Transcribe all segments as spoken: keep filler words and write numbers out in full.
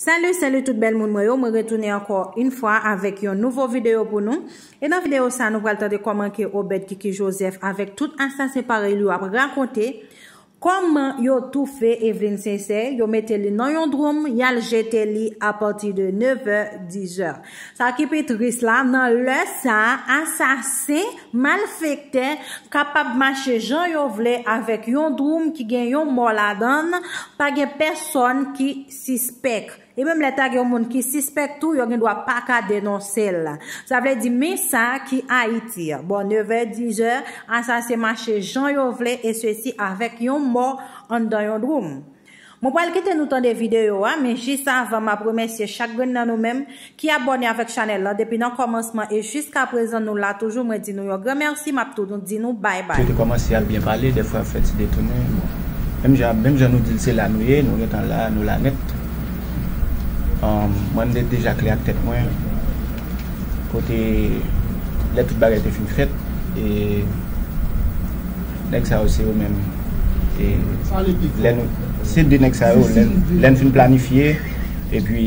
Salut, salut tout bèl moun mwen yo, mwen retounen ankò yon fwa avèk yon nouvo videyo pou nou. E nan videyo sa, nou pral tande kòman ke Obed Kiki Joseph avèk tout asasen parèy li yo ap rakonte kòman yo toufe Eveline Sincère, yo mete li nan yon dwoum, y al jete li apati de nevè, dizè. Sa ki pi tris la, nan lè sa, asasen, malfektè, kapab mache jan yo vle avèk yon dwoum ki gen yon mò ladan l, pa gen pèsòn ki sispèk. E menm lè ta gen yon moun ki sispèk tou, yo gen dwa pa ka denonse l. Sa vle di, men sa ki Ayiti. Bò nevè, dizè, asasen mache jan yo vle, e sesi avèk yon mò anndan yon dwoum. Mwen pral kite nou tande videyo a, men jis avan, m ap remèsye chak grenn nan nou menm ki abòne avèk chanèl lan depi nan kòmansman e jiskaprezan nou la toujou. Mwen di nou yon gran mèsi, m ap tou di nou bay bay. Yo te kòmanse ap byen pale, dèfwa ap fè ti detounen. Bon. Menm jan, menm jan nou di l se la nou ye, nou gentan la, nou la nèt. Ahn, mwen, m te deja klè ak tèt mwen. Kote, lè tout bagay te fin fèt, e nèg sa yo se yo menm. E lè nou, se de nèg sa yo, lè, lè n fin planifye, epi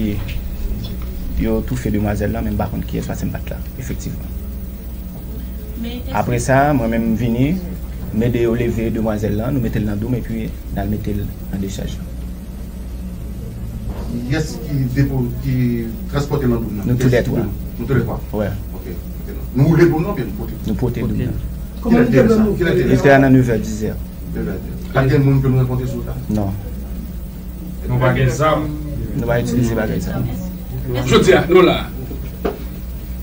yo toufe demwazèl lan, men m pa konn kiyès, paske m pa t la, efektivman. Apre sa, mwen menm m vini, m ede yo leve demwazèl lan, nou mete l nan dou m, epi n al mete l nan dechaj lan. Kiyès ki depo-, ki transpòte l nan dou m nan? Nou toulètwa. Nou toulètwa? Wè. Ok, ok. Nou woule dou m nan oubyen nou pote? Nou pote dou m nan. Kilè te sa? Kilè te sa? Li te la nan nevè, dizè. Nevè, dizè. Pa t gen moun ke nou rankontre sou wout la? Non. Nou pa gen zam. Nou pa itilize bagay sa. Jodi a, nou la.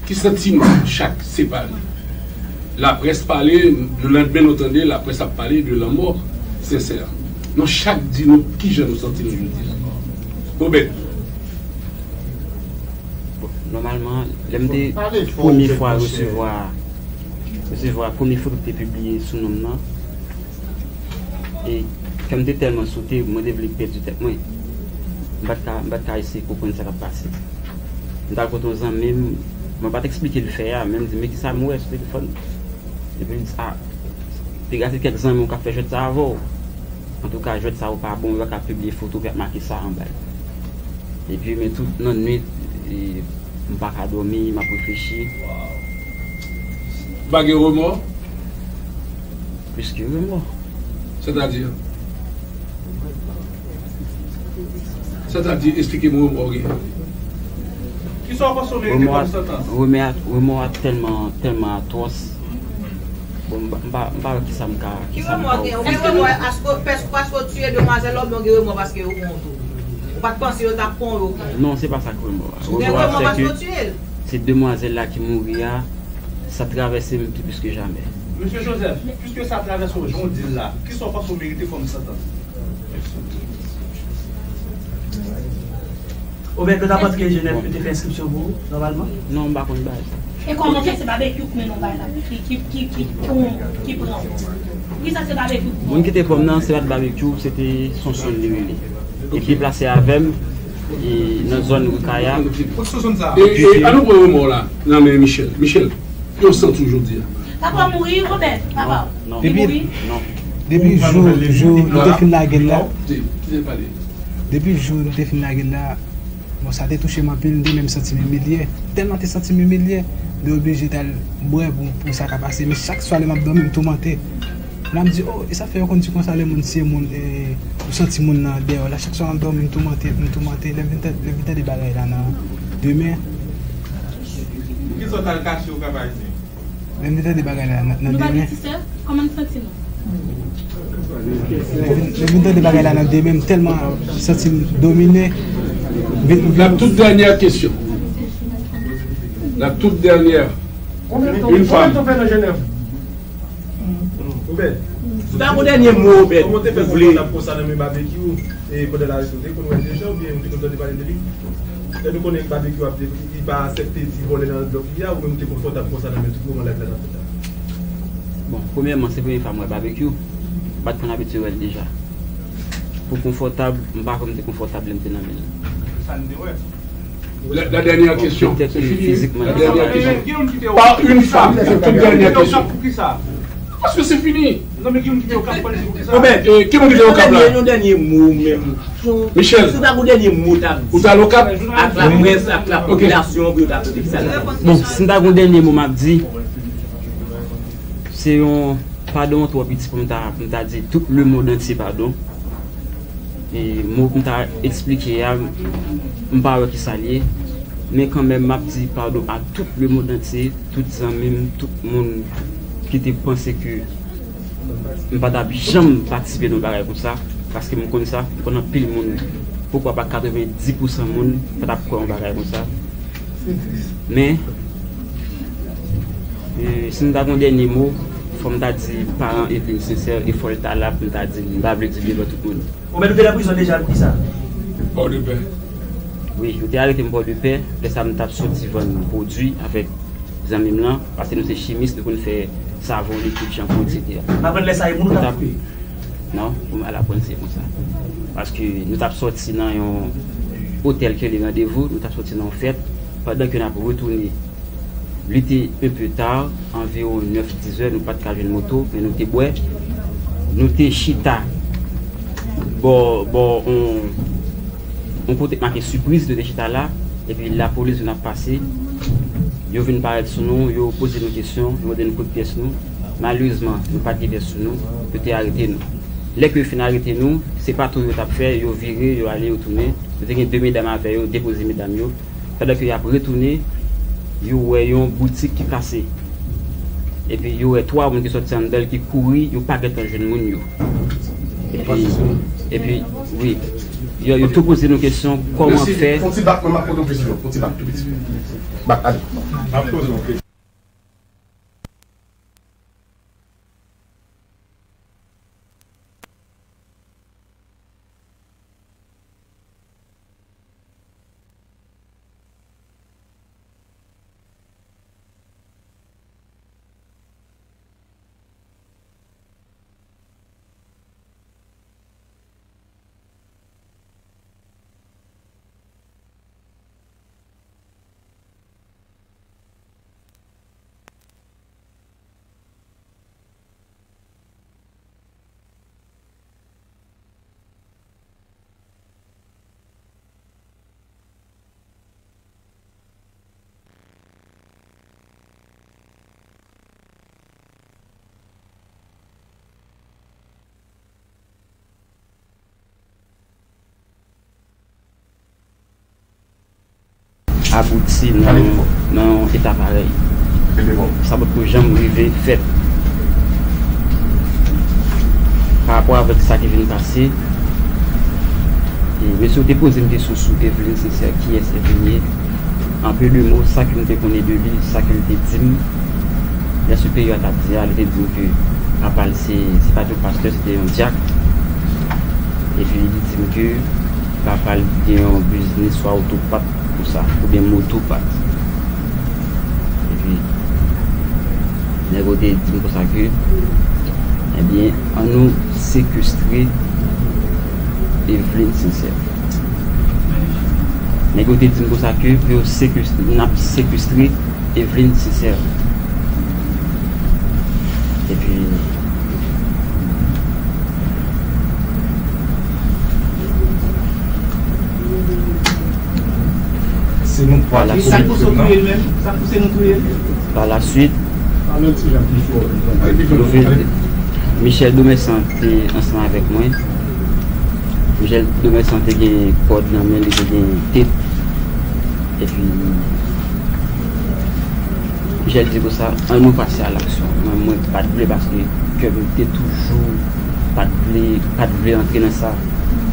Ki santiman chak se pale? Laprès pale, lelandmen nou tande laprès ap pale de lanmò Sincère. Nou chak di nou kijan nou santi nou jodi a. Obed. Bon, nòmalman, lè m te premye fwa resevwa, resevwa premye foto ki te pibliye sou non m nan, e kè m te tèlman sote, mwen te vle pèdi tèt mwen. M pa t ka, m pa t ka eseye konprann sa k ap pase. M t al kote yon zanmi m, mwen pa t eksplike l fè a, men m di, "Men kisa m wè sou telefòn?" Epi l di, "A, te gade kèk zanmi w k ap fè jwèt sa avè w. Antouka, jwèt sa yo pa bon, yo pa ka pibliye foto ki ap make sa anba l." Epi, men tout nan nwit, e, m pa ka dòmi, m ap reflechi. Pa gen remò? Plis ke remò. Sètadi? Sètadi, esplike m remò w genyen. Kisa w panse w merite kòm santans? Remò a, remò a tèlman, tèlman atwòs. Bon, m pa, m pa, m pa wè kisa m ka, kisa m ka ofri. Ki remò w gen? Ou gen remò paske, paske w tiye demwazèl la oubyen w gen remò paske yo pran w tou? Ou pa t panse yo t ap pran w yo? Non, se pa sa k remò a. Ou gen remò paske w tiye l? Se demwazèl la ki mouri a, sa travèse m pi plis ke jamè. Mesye Joseph, piske sa travèse w jan w di l la, kisa w panse w merite kòm santans? Obed, nou ta panse ke Genève te fè enskripsyon pou ou, nòmalman? Non, m pa konn bagay sa. E kòman fè se Babekyou k mennen w bay la, ki, ki, ki, ki, ki, ki pran w? Poukisa se Babekyou k pran w? Moun ki te pran m nan, se pa t Babekyou, se te Sonson li rele. Epi deplase avè m, e, nan zòn Rikaya. E, e, an nou pran remò la nan men Michel. Michel, ki w santi w jodi a? Papa w mouri, Obed, papa w. Non. Li mouri? Non. Depi jou, jou nou te fin lage l la. Depi jou nou te fin lage l la, bon, sa te touche m anpil, m te menm santi m imilye. Tèlman te santi m imilye, m te oblije t al bwè pou, pou sa ka pase. Men chak swa lè m ap dòmi, m toumante. La m di, "Oh, e sa fè yo konn di konsa lè moun tiye moun, e, ou santi moun nan dèyè w la." Chak swa m ap dòmi, m toumante, m toumante. Lè m vin tande, lè m vin tande bagay la nan demen. Kisa w t al kache ou ka pa isit? Lè m vin tande bagay la nan, nan demen. Nou pa gen ti sè? Kòman n santi nou? Lè m vin, lè m vin tande bagay la nan demen, m tèlman santi m domine. M vin, m vin... La toute dernière question. La toute dernière. Une femme. Ou fè nan Genève? Obed. Sa yon dènye mo, Obed. Kòman w te fè konn kontak konsa nan men Babekyou, e pandan l arete w, te konn wè l deja oubyen ou te konn tande pale de li? Lè nou konnen Babekyou ap, li pa aksepte di vòlè nan blòk li a, ou menm ou te konfòtab konsa nan men tout moman live la t ap fèt la? Bon, premyèman, se premye fwa m wè Babekyou. M pa t konn abitye wè l deja. Pou konfòtab, m pa kwè m te konfòtab lè m te nan men l. Sa n te wè. La, la dernière question. Petèt, c'est fini, fizikman, la dernière question. Par une femme, la toute dernière question. Paske se fini. Zanmi ki moun ki te Okap, pale pou kisa? Bon, ben, eh, ki moun ki te Okap la? Yon dènye mo menm. Michel. Si w ta gen yon dènye mo, ta di. Ou t al Okap? Ak laprès, ak lapopilasyon, pou yo ta pote kisa la. Bon, si m ta gen yon dènye mo, m ap di, se yon padon twò piti pou m ta, pou m ta di tout lemonn antye padon. E mo pou m ta eksplike a, m pa wè kisa l ye. Men kanmenm, m ap di padon a tout lemonn antye, tout zanmi m, tout moun ki te panse ke m pa t ap janm patisipe nan yon bagay konsa, paske m konn sa, m konn anpil moun, poukwa pa katrevenndis pousan moun pa t ap kwè yon bagay konsa. Men, e, si m ta gen yon dènye mo, fò m ta di paran Eveline Sincère, e fò l ta la pou m ta di l, m pa vle di l devan tout moun. Ou mèt ou te nan prizon deja, poukisa? Pòdepè. Wi, yo te arete m Pòdepè. Lè sa a, m t ap soti vann pwodui avèk zanmi m lan, paske nou se chimis, nou konn fè savon, likid, chanpou, et cetera. M aprann lè sa a, e moun ou t ap koupe? Non, pou m al aprann se konsa. Paske nou t ap soti nan yon otèl ki rele Randevou, nou t ap soti nan yon fèt, pandan ke n ap retounen. Li te un peu tard, anviwon nèf, dis zè, nou pa t ka jwenn moto, men nou te bwè. Nou te chita bò, bò on, on kote k make Sipriz, nou te chita la, epi lapolis vin ap pase. Yo vin parèt sou nou, yo poze nou kesyon, yo mande nou kot pyès nou. Malerezman, nou pa t gen pyès sou nou, yo te arete nou. Lè ke yo fin arete nou, se patou yo t ap fè, yo vire, yo ale, yo tounen. Yo te gen de medam avè yo, depoze medam yo. Pandan ke y ap retounen, yo wè yon boutik ki kase. Epi yo wè twa moun ki sòti anndan l ki kouri, yo pa gentan jwenn moun yo. Epi, epi, wi. Yo, yo tou poze nou kesyon, kòman fè. Fè yon ti bak, mwen, m ap poze yon kesyon. Fè yon ti bak, tou piti. Bak, ale. M ap poze yon kesyon. Abouti nan, nan yon eta parèy. Sa potko janm rive fèt. Pa rapò avèk sa ki vin pase, e, mesye yo te poze m kesyon sou Eveline Sincère, kiyès Eveline ye. An peu de mo, sa ke m te konnen de li, sa ke l te di m, lè siperyè a t ap di a, li te di m ke papa l se, se pa t yon pastè, se te yon dyak. Epi li di m ke papa l gen yon biznis swa otopat konsa, oubyen motopat. Epi, nèg yo te di m konsa ke, ebyen, ann nou sekestre Eveline Sincère. Nèg yo te di m konsa ke pou yo sekestre, n ap sekestre Eveline Sincère. Epi, se nou twa ki sou li menm. Sa pouse nou touye l? Pa la suit, nou vin, Michel Domersan te ansanm avèk mwen. Michel Domersan te gen kòd nan men li, te gen tep. Epi, Michel di konsa, ann nou pase a laksyon. Mwen, mwen pa t vle paske kè m te toujou pa t vle, pa t vle antre nan sa.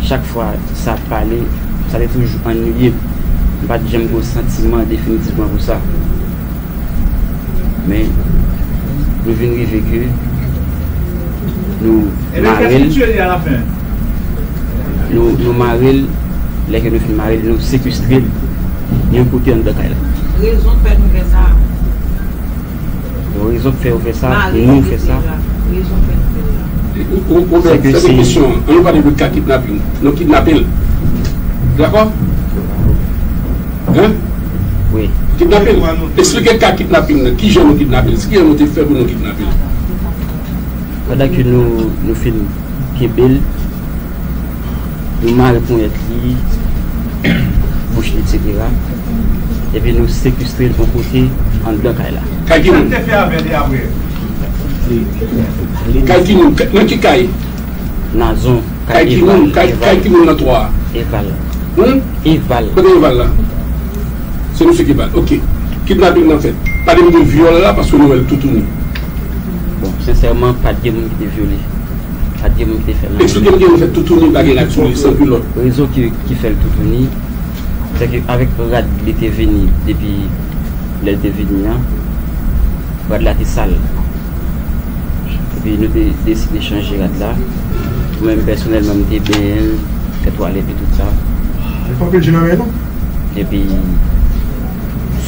Chak fwa sa ap pale, sa te toujou annuiye m. M pa t janm gen yon santiman definitivman pou sa. Men, nou vin rive ke nou mare l. Nou, nou mare l, lè ke nou fin mare l, nou sekestre l yon kote anndan kay la. Rezon k fè nou fè sa. Bon, rezon k fè yo fè sa, nou fè sa. Rezon k fè nou fè sa. Ou, ou, ou, se ke se kesyon, ann nou pale de ka kidnaping. Nou kidnape l. Dakò? Hein? Wi. Kidnape l. Eksplike ka kidnaping nan. Kijan nou kidnape l? Kijan nou te fè pou nou kidnape l? Pandan ke nou, nou fin kenbe l, nou mare ponyèt li, bouch li, etsetera. Epi nou sekestre l yon kote anndan kay la. Kay ki moun? Kay ki moun? Nan ki kay? Nazon, kay ki moun? Kay ki moun nan twa a? Eval. Hmm? Eval. Kote Eval la? Se misye ki bat. Ok. Kidnaping nan fèt. Pale m de vyòl la, paske nou wè l toutouni. Bon, sensèman, pa t gen moun ki te vyole. Pa t gen moun ki te fè l anyen. Eksplike m kijan l fè toutouni, pa gen rad sou li, san kilòt. Rezon ki, ki fè l toutouni, se ke avèk rad li te vini depi lè l te vini an, rad la te sal. Epi nou te deside chanje rad la. Mwen menm pèsonèlman, m te benyen l, fè twalèt li, tout sa. Li pa anpil je nan men nou. Epi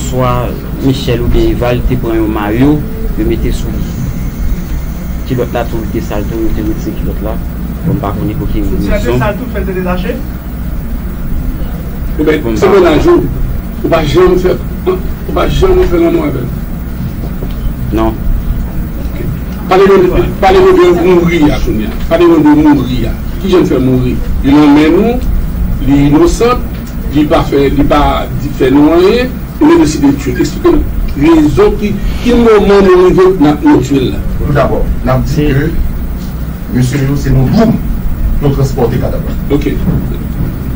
swa Michel oubyen Eval te pran yon mayo, yo mete sou li. Kilòt la tou, li te sal tou, yo te retire kilòt la. Bon, m pa konnen pou ki rezon. Sal tou, fè l te detache? Ou pa, se mennaj ou. Ou pa janm fè, ou pa janm fè lanmou avè l? Non. Ok. Pale nou, pale nou de mouri a kounye a. Pale nou de mouri a. Kijan l fè mouri? Li nan men nou, li inosan, li pa fè, li pa di, fè nou anyen, e nou deside tiye l. Eksplike nou rezon ki, ki moman nou rive n ap, nou tiye l la. Tout dabò, n ap di ke mesye yo, se nan dwoum yo transpòte kadav la. Ok.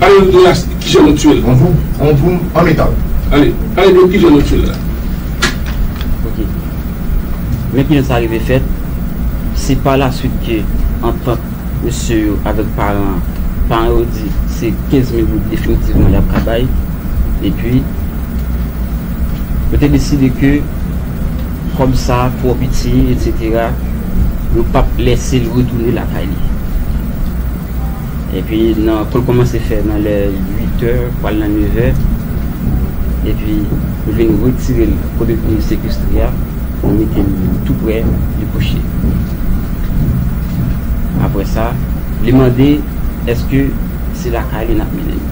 Pale nou de la, kijan nou tiye l. Yon dwoum, yon dwoum an metal. Ale, pale nou kijan nou tiye l la. Ok. Men kijan sa rive fèt, se pa la swit ke antant mesye yo avèk paran, paran yo di se kenz mil goud definitivman y ap ka bay. Epi, yo te deside ke kòb sa twò piti, etsetera, yo p ap lèse l retounen lakay li. Epi, nan, pou l kòmanse fè nan lè uit è, pral nan nèf è, epi, yo vin retire l kote nou sekestre a, nou mete l tou prè, li kouche. Apre sa, li mande èske se lakay li n ap mennen l.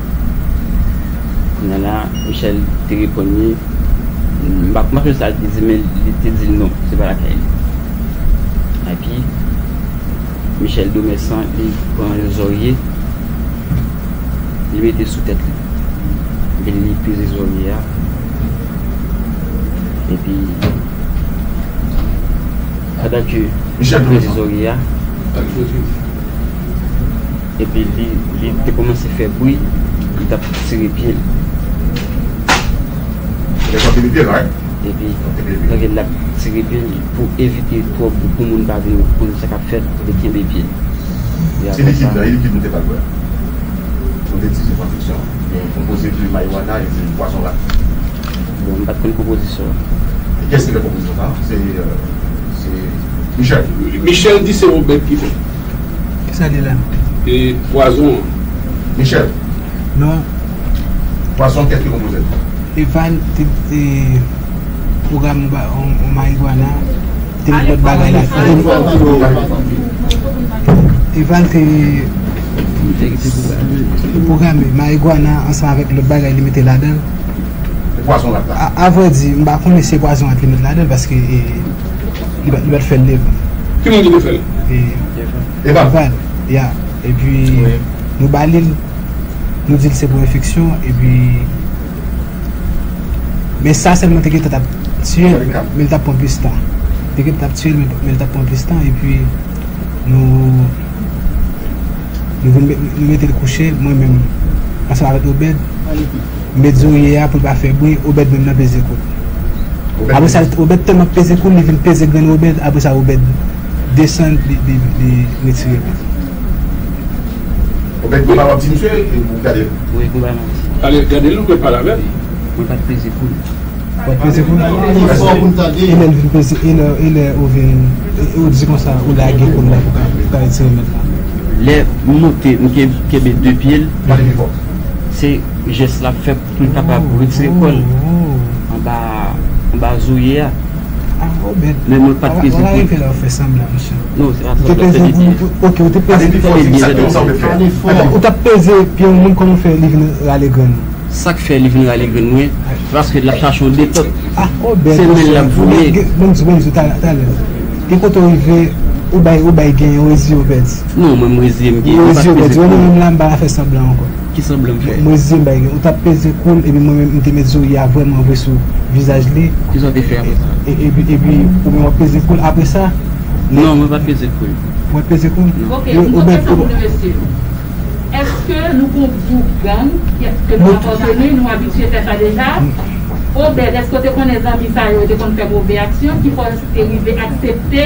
Kounye a la, Michel te reponn li, m pa, m pa sonje sa l te di, men li te di l non, se pa lakay li. Epi, Michel Domèsan, li pran yon zòrye, li mete sou tèt li. Epi li peze zòrye a. Epi, pandan ke li peze zòrye a, epi li, li te kòmanse fè bri, li t ap tire pye l. Lè sa te pye l, right? Epi, tanke l ap tire pye l pou evite twòp pou moun pa vin konn sa k ap fèt, li kenbe pye l. Se likid nan, e likid nou te pral bwè a. Nou te di se konviksyon. Konpoze de marijuana e de pwazon rat. Bon, m pa t konn konpozisyon an. E kiyès ki fè konpozisyon sa? Se, euh, se Michel. Michel di se Obed ki fè. Kisa li la? E pwazon an. Michel. Non. Pwazon, kiyès ki konpoze l? Eval te, te pwograme yon ba-, yon, yon marijuana, te met lòt bagay la. Eval te, te pwograme marijuana ansanm avèk lòt bagay li mete ladan l. E pwazon rat la? A, a vrè di, m pa konnen si se pwazon rat li met ladan l, paske, e, li pa, li pa t fè l devan. Ki moun ki te fè l? E, Eval. Eval, ya. Epi, nou ba li l, nou di l se pou enfeksyon, epi, men sa sèlman te gentan t ap tiye l, men l t ap pran plis tan. Te gentan t ap tiye l, men, men l t ap pran plis tan, epi nou, nou vin met, nou mete l kouche, mwen menm, ansanm avèk Obed, m met zòrye a pou l pa fè bri, Obed menm nan peze kou l. Apre sa, Obed tèlman peze kou l, li vin peze grenn Obed, apre sa, Obed desann, li, li, li retire l. Obed, ou pa w ap di misye, e ou gade l? Wi, m ba l. Ale, gade l, ou pral pale avè l. Mwen pa t peze kou l. Ou pa t peze kou l? E lè l vin peze, e lè, e lè ou vin, e ou di konsa, ou lage kou l la pou ka, pou ka retire mèt la. Lè m monte, m ke-, kenbe de pye l, se jès l ap fè pou l kapab retire kò l anba, anba zòrye a. Ah, Obed. Men mwen pa t peze kou l. Ou pa rive la, ou fè sanblan, mesye. Non, se pa sanblan, se de pye. Ok, ou te peze. Ou t ap peze pye yon moun, kòman w fè li vin rale grenn ou? Sa k fè li vin rale grenn mwen, se paske l ap chache yon detant. Ah, Obed, se men l ap voye. Bon, bon, bon, talè, talè. Gen kote w rive, Ou bay, ou bay gen, ou reziye, ou pèdi. Non, mwen, m reziye, m gen, ou pa reziye, ou pèdi. Mwen menm la, m pa ka fè sanblan ankò. Ki sanblan m fè? M reziye, m bay gen. Ou t ap peze kou l, epi mwen menm, m te met zòrye a vrèman vre sou vizaj li. Kisa w te fè apre sa? E, epi, epi, ou menm w ap peze kou l apre sa? Non, mwen pa t peze kou l. Ou pa t peze kou l? Non. Ok, m gen yon kesyon pou nou, mesye. Èske nou gon gwoup gang ke nou apateni, nou abitye fè sa deja? Obed, èske w te konnen zanmi sa yo te konn fè move aksyon ki fè w te rive aksepte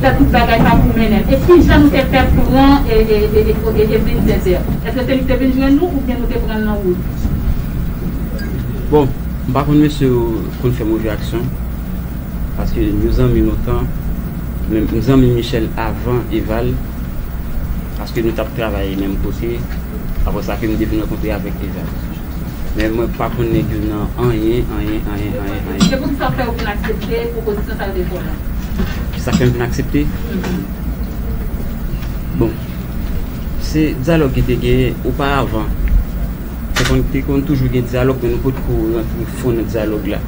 fè tout bagay sa pou mennen l? E kijan nou te fè pran e, e, e, e, e Eveline Sincère? Èske se li ki te vin jwenn nou oubyen nou te pran l nan wout? Bon, m pa konn mesye yo konn fè move aksyon, paske nou zanmi lontan, men m zanmi Michel avan Eval, paske nou t ap travay menm kote, apre sa ke m te vin rankontre avèk Eval. Men mwen pa konn nèg yo nan anyen, anyen, anyen, anyen, anyen. Se poukisa w fè w vin aksepte pwopozisyon sa yo te fè w la? Kisa k fè m vin aksepte? Bon, se dyalòg ki te genyen oparavan. Te konn, te konn toujou gen dyalòg, men nou potko rantre fon nan dyalòg la.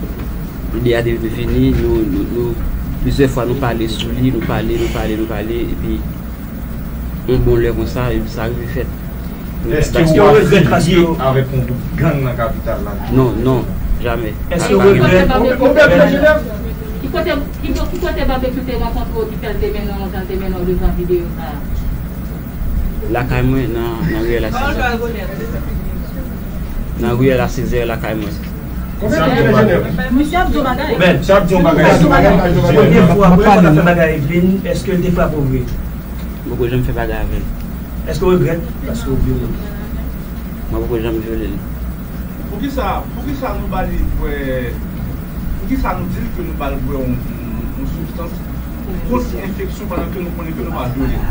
Ide a te vini, nou, nou, nou, plizyè fwa nou pale sou li, nou pale, nou pale, nou pale, epi yon bon lè konsa, epi sa rive fèt. Èske w regrèt paske avèk yon gwoup gang nan kapital la? Non, non, jamè. Èske w regrèt? Ki kote, ki, ki kote Babekyou te rankontre w ki fè l te mennen w jan l te mennen w devan videyo sa a? Lakay mwen, nan, nan riyèl a Sezè. Nan riyèl a Sezè, lakay mwen. Misye ap di yon bagay. Obed, misye ap di yon bagay. Premye fwa, premye fwa w t ap fè bagay Eveline, èske l te frape w vre? Mwen poko janm fè bagay avè l. Èske w regrèt paske w vyole l? Mwen poko janm vyole l. Poukisa, poukisa nou ba li bwè, poukisa nou di l ke nou ba l bwè yon, yon, yon sibstans kont enfeksyon pandan ke nou konnen ke nou pa vyole l?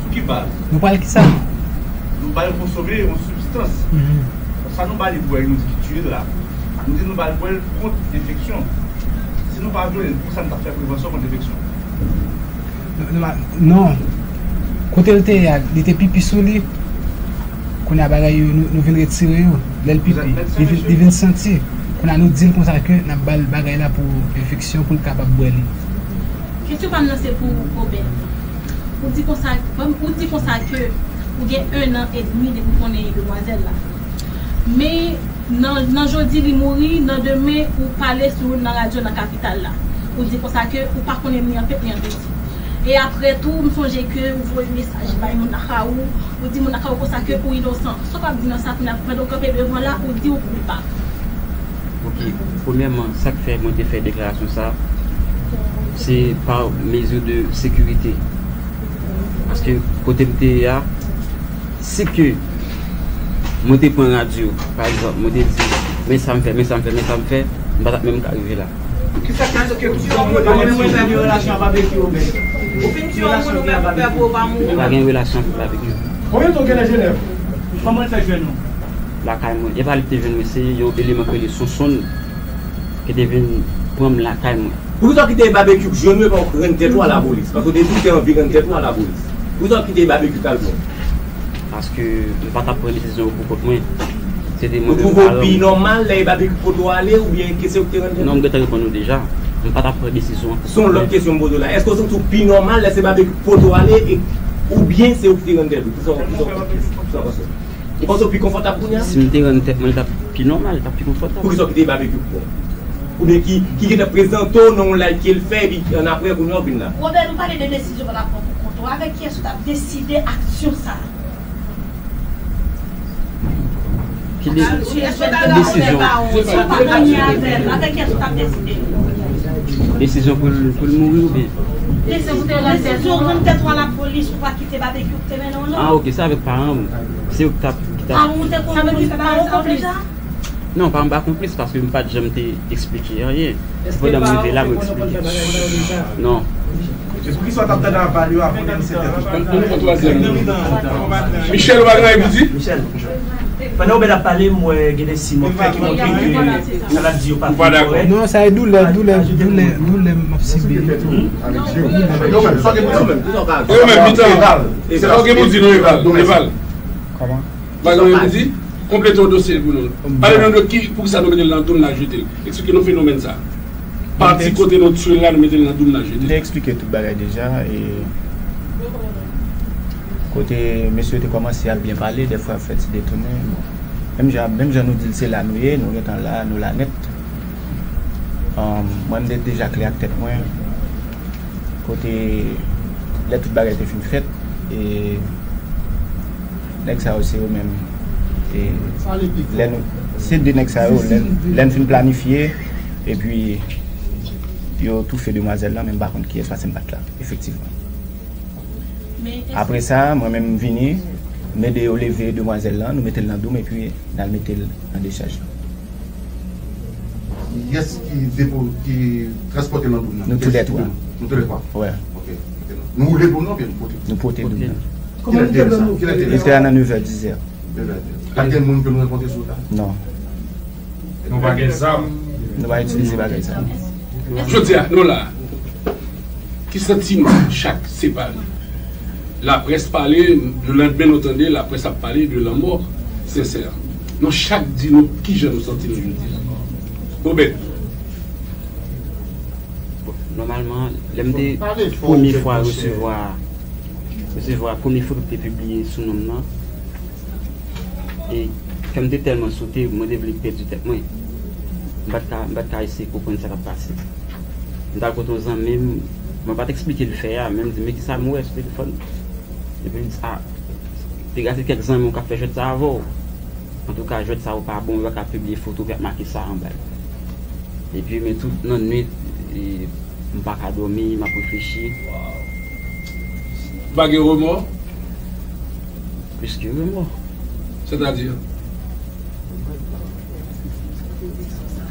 Sou ki baz? Nou ba l kisa? Nou ba l konsome yon sibstans. Sa nou ba li bwè, nou di ki tiye l la. Nou di nou ba l bwè l kont enfeksyon. Si nou pa vyole l, poukisa nou t ap fè prevansyon kont enfeksyon? Non, non, non. Kote l te ye a, li te pipi sou li. Kounye a bagay yo, nou, nou vin retire yo. Lè l pipi, li vin, li vin santi. Kounye a nou di l konsa ke n ap ba l bagay la pou enfeksyon, pou l kapab bwè li. Kesyon pa m nan se pou Obed. Ou di konsa, ou di konsa ke ou gen en an edmi depi w konnen demwazèl la. Men nan, nan jodi li mouri, nan demen ou pale sou nan radyo nan kapital la. Ou di konsa ke ou pa konnen ni an fèt ni an pèdi. E apre tou, m sonje ke ou voye mesaj bay moun lakay ou, ou di moun lakay ou konsa ke ou inosan. Sa w ap di nan sa kounye a, pandan w kanpe devan la, ou di ou koupab? Ok, premyèman, sa k fè mwen te fè deklarasyon sa, se pa mezi de sekirite. Paske kote m te ye a, si ke mwen te pran radyo, pa egzanp, mwen te di, men sa m fè, men sa m fè, men sa m fè, m pa t ap menm ka rive la. Kisa k fè ke tout moun yo pa gen relasyon ak Babekyou, men? Ou fin tiye yon moun ou menm ou pè pou ou pa mouri. Pa gen relasyon ak Babekyou. Konbyen tan w gen nan Jenèv? Kòman l fè jwenn ou? Lakay mwen. E pa li ki te jwenn mwen, se yon eleman ki rele Sonsonn ki te vin pran m lakay mwen. Poukisa w kite Babekyou jwenn ou epi w rann tèt ou a lapolis? Paske w te di w te anvi rann tèt ou a lapolis. Poukisa w kite Babekyou t al pran w? Paske m pa t ap pran desizyon yo pou kont mwen. Se te mwen menm paran m. Ou twouve w pi nòmal lè Babekyou pote w ale oubyen ke se ou ki te rann tèt ou? Non, m gentan reponn ou deja. M pa t ap pran desizyon an pou kont mwen. Se yon lòt kesyon m poze w la. Èske w santi w pi nòmal lè se Babekyou ki pote w ale e, oubyen se ou ki te rann tèt ou? Kisa w, kisa w, kisa w panse? Ou panse w pi konfòtab kounye a? Si m te rann tèt mwen, li t ap pi nòmal, li t ap pi konfòtab. Poukisa w kite Babekyou pran w? Oubyen ki, ki gentan prezante w nan yon live ke l fè, epi annapre, kounye a w vin la? Robert, nou pale de desizyon w t ap pran pou kont ou. Avèk kiyès ou t ap deside aksyon sa a? Ki de-, ki desizyon? Si w pa t anyen avè l, avèk kiyès ou t ap deside? Desizyon pou l, pou l mouri oubyen? Desizyon pou te rann tèt ou. Desizyon rann tèt ou a lapolis, ou pa kite Babekyou ki te mennen w, non. Ah, ok, se avèk paran m. Se yo ki t ap, ki t ap. Paran w te konplis bagay sa yo deja? Non, paran m pa konplis paske m pa t janm te eksplike anyen. Se pandan m rive la, mwen eksplike. Non. E poukisa w t ap tande aval yo apre nan sèt è? Michel, ou pa gen anyen pou di? Michel, pandan Obed ap pale, m wè gen de siy mwen fè ki montre ke sa l ap di yo pa fin kòrèk. Non, sa e doulè, doulè, doulè, doulè m ap sibi. Yo menm, sa w gen pou di non, Eval. Se sa w gen pou di non, Eval. Eval. Kòman? Bagay yo di, konplete yon dosye pou nou. Pale nou de ki, poukisa nou mete l nan dou n la jete l. Eksplike nou fenomèn sa. Pati kote nou tchwe l la, nou mete l nan doum nan jedi. M te eksplike tout bagay deja, e kote mesye yo te kòmanse ap byen pale, dèfwa ap fè ti detounen. Bon. Menm jan, menm jan nou di l se la nou ye, nou gentan la, nou la nèt. Um, mwen, m te deja klè ak tèt mwen. Kote lè tout bagay te fin fèt, e nèg sa yo se yo menm. E lè nou, se de nèg sa yo, lè, lè n fin planifye, epi yo toufe demwazèl lan, men m pa konn kiyès, paske m pa t la, efektivman. Apre sa, mwen menm m vini, m ede yo leve demwazèl lan, nou mete l nan doum, epi n al mete l nan dechaj lan. Kiyès ki depo, ki transpòte nan doum nan? Nou toulètwa. Nou toulètwa? Wè. Ok, ok. Nou woule pou nou oubyen nou pote? Nou pote doum nan. Kilè te ye sa? Kilè te ye sa? Li te la nan nevè, dizè. Nevè, dizè. Pa t gen moun ke nou rankontre sou wout la? Non. Nou pa gen zam. Nou pa itilize bagay sa. Jodi a, nou la. Ki santiman chak separe? Laprès pale, lelandmen nou tande laprès ap pale de lanmò Sensè. Nou chak di nou kijan nou santi nou jodi a. Obed. Bon, nòmalman, lè m te premye fwa resevwa, resevwa premye foto ki te pibliye sou non m nan, e kè m te tèlman sote, mwen te vle pèdi tèt mwen. M pa t ka, m pa t ka eseye konprann sa k ap pase. M t al kote yon zanmi m, mwen pa t eksplike l fè a, men m di, "Men kisa m wè sou telefòn?" Epi l di, "A, piga se kèk zanmi w k ap fè jwèt sa avè w. Antouka, jwèt sa yo pa bon, yo pa ka pibliye foto ki ap make sa anba l." Epi, men tout nan nwit, e, m pa ka dòmi, m ap reflechi. Ou pa gen remò? Plis ke remò. Sètadi?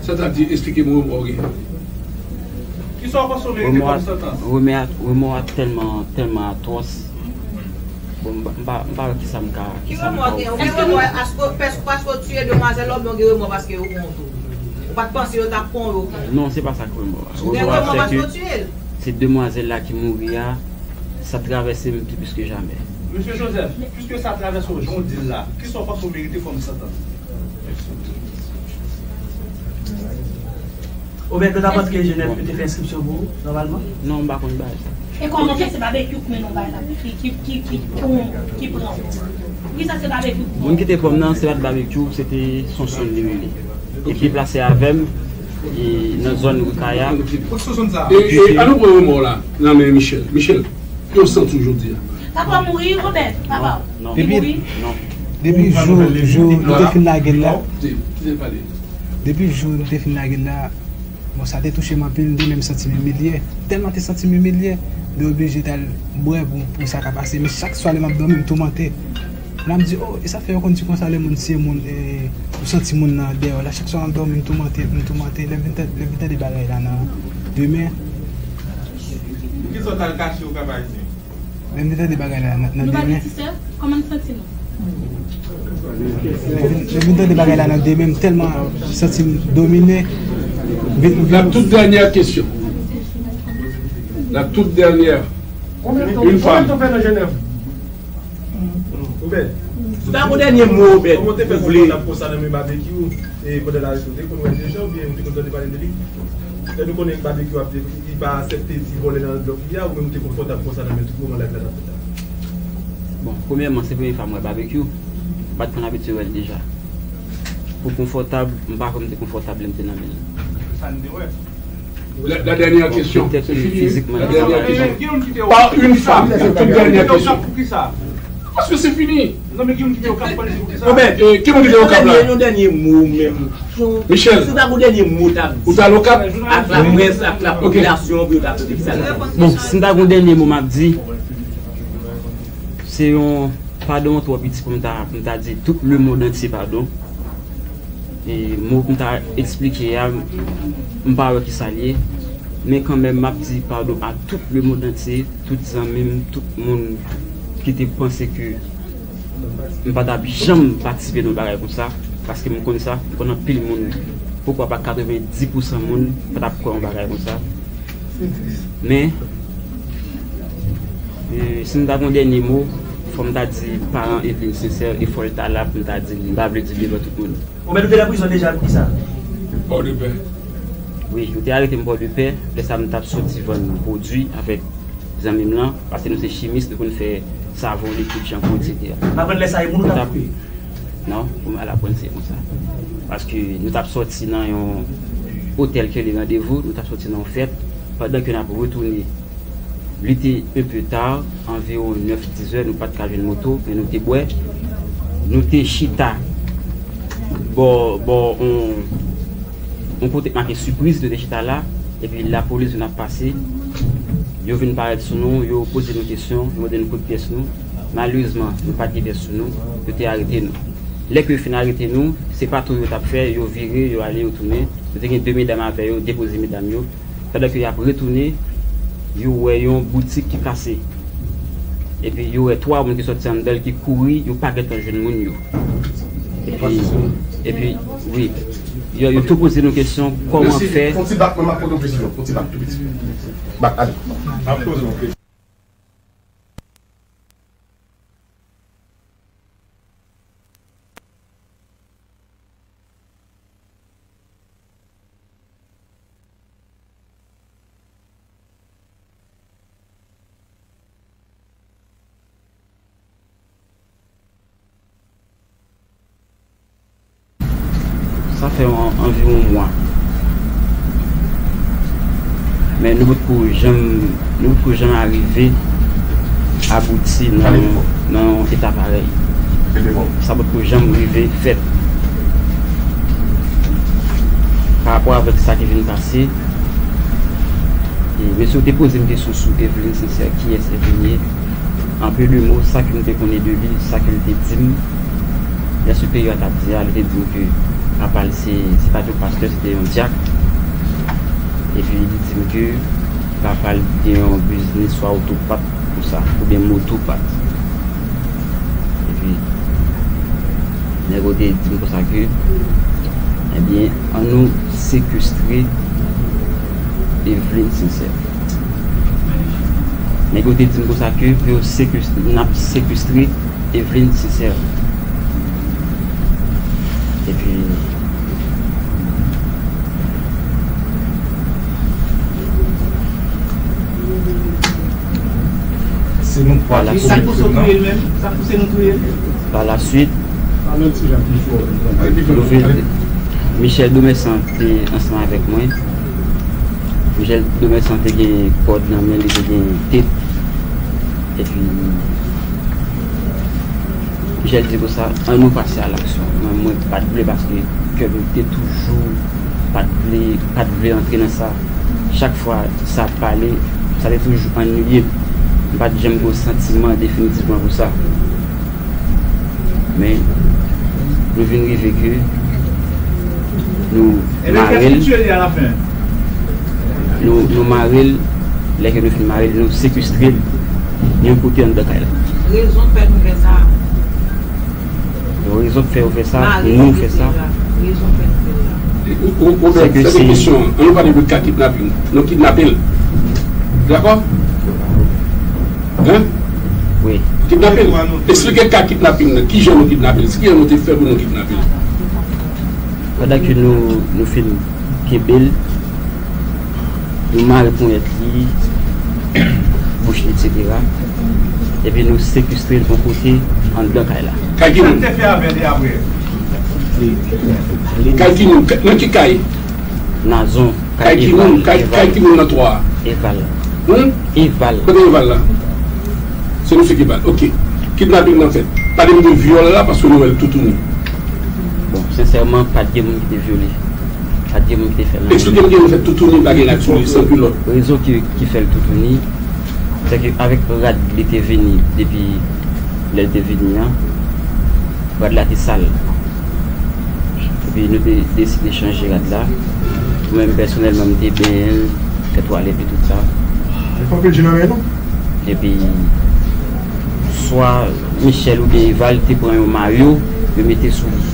Sètadi, eksplike m remò w gen. Kisa w panse w merite kòm santans? Remò a, remò a tèlman, tèlman atwòs. Bon, m pa, m pa, m pa wè kisa m ka, kisa m ka ofri. Ki remò w gen? Ou gen remò paske, paske, paske w tiye demwazèl la oubyen w gen remò paske yo pran w tou? Ou pa t panse yo t ap pran w, yo pran w? Non, se pa sa k remò a. Ou gen remò paske w tiye l? Se demwazèl la ki mouri a, sa travèse m pi plis ke jamè. Mesye Joseph, piske sa travèse w jan w di l la, kisa w panse w merite kòm santans? Obed, yo t ap antre Jenèf, yo te fè enskripsyon pou ou, nòmalman? Non, m pa konn bagay sa. E kòman fè se Babekyou k mennen w bay la, ki, ki, ki, ki, ki pran w? Poukisa se Babekyou k pran w? Moun ki te pran m nan, se pa t Babekyou, se te Sonson li rele. Epi deplase avè m, e, nan zòn Rikaya. E, e, an nou pran remò w la nan men Michel. Michel, ki w santi w jodi a? Papa w mouri, Obed, papa w. Non. Li mouri? Non. Depi jou, jou nou te fin lage l la. Depi jou nou te fin lage l la, bon, sa te touche m anpil, m te menm santi m imilye. Tèlman te santi m imilye, m te oblije t al bwè pou, pou sa ka pase. Men chak swa lè m ap dòmi, m toumante. La m di, "Oh, e sa fè yo konn di konsa lè moun tiye moun, e, ou santi moun nan dèyè w la." Chak swa m ap dòmi, m toumante, m toumante. Lè m vin tande, lè m vin tande bagay la nan demen. Poukisa w t al kache w Kap Ayisyen? Lè m vin tande bagay la nan, nan demen. Nou pa gen ti sè? Kòman n santi nou? Lè m vin, lè m vin tande bagay la nan demen, m tèlman santi m domine. M vin, m vin... La toute dernière question. La toute dernière. Une femme. Obed. Si w ta gon dènye mo, Obed, ou vle. Konsa nan men Babekyou, e pandan l arete, ou te konn wè l deja, oubyen ou te konn tande pale de li? Lè nou konnen Babekyou ap di, li pa aksepte ti vòlè nan blòk li a, ou menm ou te konfòtab konsa nan men tout moman live la t ap fèt la? Bon, premyèman, se premye fwa m wè Babekyou. M pa t konn abitye wè l deja. Pou konfòtab, m pa kwè m te konfòtab lè m te nan men l. Sa n te wè. La, la dernière question. Peut-être que physiquement, il a pas... Par une femme, la toute dernière question. Parce que c'est fini. Obed, ki moun ki te Okap la? Yon dènye mo menm. Michel, si w ta gon dènye mo w t ap di, ou t al Okap? Ak laprès, ak lapopilasyon, pou yo ta tande kisa l ap di. Bon, si m ta gon dènye mo m ap di, se yon padon twò piti pou m ta, pou m ta di tout lemonn antye padon. E mo pou m ta eksplike a, m pa wè kisa l ye. Men kanmenm, m ap di padon a tout lemonn antye, tout zanmi m, tout moun ki te panse ke m pa t ap janm patisipe nan yon bagay konsa, paske m konn sa, m konn anpil moun, poukwa pa katrevenndis pousan moun pa t ap kwè yon bagay konsa. Men, e, si m ta gon dènye mo, fò m ta di paran Eveline Sincère, e fò l ta la pou m ta di l, m pa vle di l devan tout moun. Ou mèt ou te nan prizon deja pou kisa? Pòdepè. Wi, yo te arete m Pòdepè. Lè sa a, m t ap soti vann pwodui avèk zanmi m lan, paske nou se chimis, nou konn fè savon, likid, chanpou, etsetera. N ap vann lè sa a, e moun ou t ap koupe? Non, pou m al aprann se konsa. Paske nou t ap soti nan yon otèl ki rele Randevou, nou t ap soti nan yon fèt, pandan ke n ap retounen. Li te un peu tard, anviwon nèf, diz è, nou pa t ka jwenn moto, men nou te bwè. Nou te chita bò, bò, on, on kote k make Sipriz, nou te chita la, epi lapolis vin ap pase. Yo vin parèt sou nou, yo poze nou kesyon, yo mande nou kote pyès nou. Malerezman, nou pa t gen pyès sou nou, yo te arete nou. Lè ke yo fin arete nou, se patou yo t ap fè, yo vire, yo ale, yo tounen. Nou te gen de medam avè yo, depoze medam yo. Pandan ke y ap retounen, yo wè yon boutik ki kase. Epi yo wè twa moun ki sòti anndan l ki kouri, yo pa gentan jwenn moun yo. Epi, epi, wi, yo, yo tou poze nou kesyon, kòman fè. Fon ti bak, mwen, m ap poze yon kesyon. Fon ti bak, tou piti. Bak, ale. M ap poze yon kesyon. Sa fè an-, anviwon mwa. Men nou potko janm, nou potko janm arive abouti nan, nan yon eta parèy. Sa potko janm rive fèt. Pa rapò avèk sa ki vin pase, e mesye yo te poze m kesyon sou Eveline Sincère, kiyès Eveline ye? An peu de mots, sa ke m te konnen de li, sa ke l te di m, lè siperyè a t ap di a, li te di m ke papa l se, se pa t yon pastè, se te yon dyak. Epi li di m ke papa l gen yon biznis swa otopat konsa, oubyen motopat. Epi, nèg yo te di m konsa ke, ebyen, ann nou sekestre Eveline Sincère. Nèg yo te di m konsa ke pou yo sekestre, n ap sekestre Eveline Sincère. Epi, se nou twa ki touye l menm? Sa k pouse nou touye l? Pa la swit, Michel Domersan te ansanm avèk mwen. Michel Domersan te gen kòd nan men li, te gen tep. Epi, Michel di konsa, ann nou pase a laksyon. Mwen, mwen pa t vle paske kè m te toujou pa t vle, pa t vle antre nan sa. Chak fwa sa ap pale, sa te toujou annuiye m. M pa t janm gen yon santiman definitivman pou sa. Men, nou vin rive ke nou mare l. Nou, nou mare l, lè ke nou fin mare l, nou sekestre l. Yon kote anndan kay la. Rezon k fè nou fè sa. Rezon k fè yo fè sa, nou fè sa. Rezon k fè nou fè sa. Ou, ou, ou, se ke se kesyon, ann nou pale de ka kidnaping. Nou kidnape l. Dakò? Hein? Wi. Kidnape l. Eksplike ka kidnaping nan. Kijan nou kidnape l? Ki jan nou te fè pou nou kidnape l? Pandan ke nou, nou fin kenbe l, nou mare ponyèt li, bouch li, etsetera. Epi nou sekestre l yon kote anndan kay la. Kay ki moun? Sa k te fè avè li apre? Kay ki moun? Nan ki kay? Nazon. Kay ki moun? Kay, kay ki moun nan twa a? Eval. Hmm? Eval. Kote Eval la? Se misye ki Eval. Ok. Kidnaping nan fèt. Pale m de vyòl la, paske nou wè l toutouni. Bon, sensèman, pa t gen moun ki te vyole. Pa t gen moun ki te fè l anyen. Eksplike m kijan nou fè toutouni, pa gen rad sou li, san kilòt. Rezon ki, ki fè l toutouni, se ke avèk rad li te vini depi lè l te vini an, rad la te sal. Epi nou te deside chanje rad la. Mwen menm pèsonèlman, m te benyen l, fè twalèt li, tout sa. Li pa pèdi nan men nou? Epi, swa Michel oubyen Eval te pran yon mayo, yo mete sou li.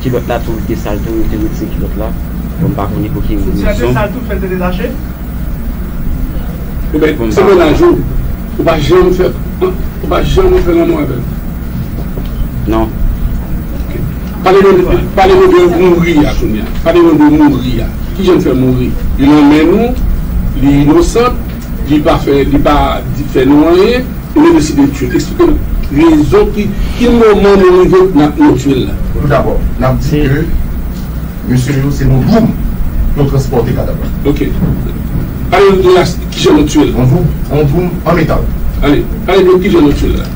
Kilòt la tou, li te sal tou, yo te retire kilòt la. Bon, m pa konnen pou ki rezon. Soutyen te sal tou, fè l te detache? Oubyen, se mennaj ou, ou pa janm fè, ou pa janm fè lanmou avè l? Non. Ok. Pale nou de, pale nou de mouri a kounye a. Pale nou de mouri a. Kijan l fè mouri? Li nan men nou, li inosan, li pa fè, li pa di, fè nou anyen, e nou deside tiye l. Eksplike nou rezon ki, ki moman nou rive n ap, nou tiye l la. Tout dabò, n ap di ke mesye yo se nan Dwoum yo transpòte kadav la. Ok. Pale nou de la, kijan nou tiye l. Yon Dwoum, yon Dwoum an metal. Ale, pale nou kijan nou tiye l la.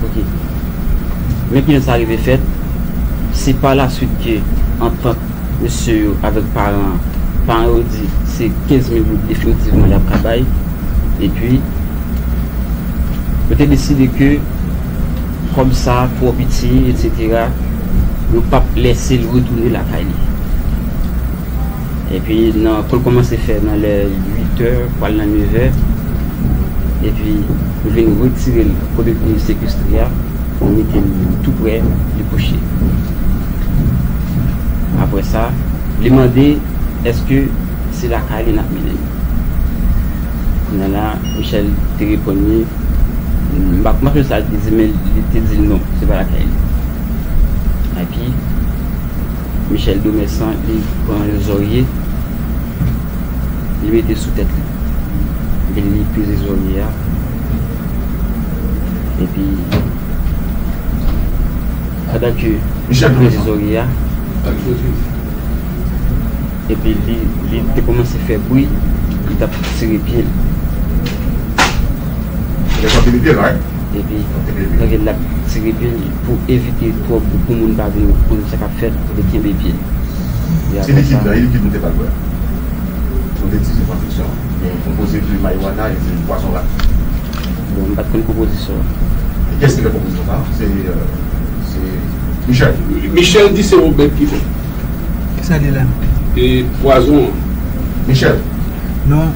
Ok. Men kijan sa rive fèt, se pa la swit ke antant mesye yo avèk paran an, paran yo di se kenz mil goud definitivman y ap ka bay, epi yo te deside ke kòb sa twò piti, etsetera, yo p ap lèse l retounen lakay li. Epi nan, kou l kòmanse fè nan lè uit è, pral nan nèf è, epi nou vin retire l kote li te sekestre a, nou mete l tou prè, li kouche. Apre sa, li mande èske se lakay li n ap mennen l. Kounye a la, Michel te reponn li, m pa, m pa sonje sa li te di, men li te di l non, se pa lakay li. Epi, Michel Domersan, li pran yon zòrye, li mete sou tèt li. Epi li peze zòrye a. Epi, pandan ke li peze zòrye a, epi li, li te kòmanse fè bri, li t ap tire pye l. Li t ap tire pye l, right? Epi, pandan l ap tire pye l, pou evite twòp, pou moun pa vin konn sa k ap fèt, li kenbe pye l. E se apre likid sa, nan, e likid nou te pral bwè. Nou te di se konstriksyon. Men konpoze de marijuana e de pwazon rat. Bon, m pa t konn konpozisyon an. E kiyès ki fè konpozisyon sa? Se, euh, se Michel. Michel di se Obed ki fè. Kisa li la? E pwazon an. Michel. Non.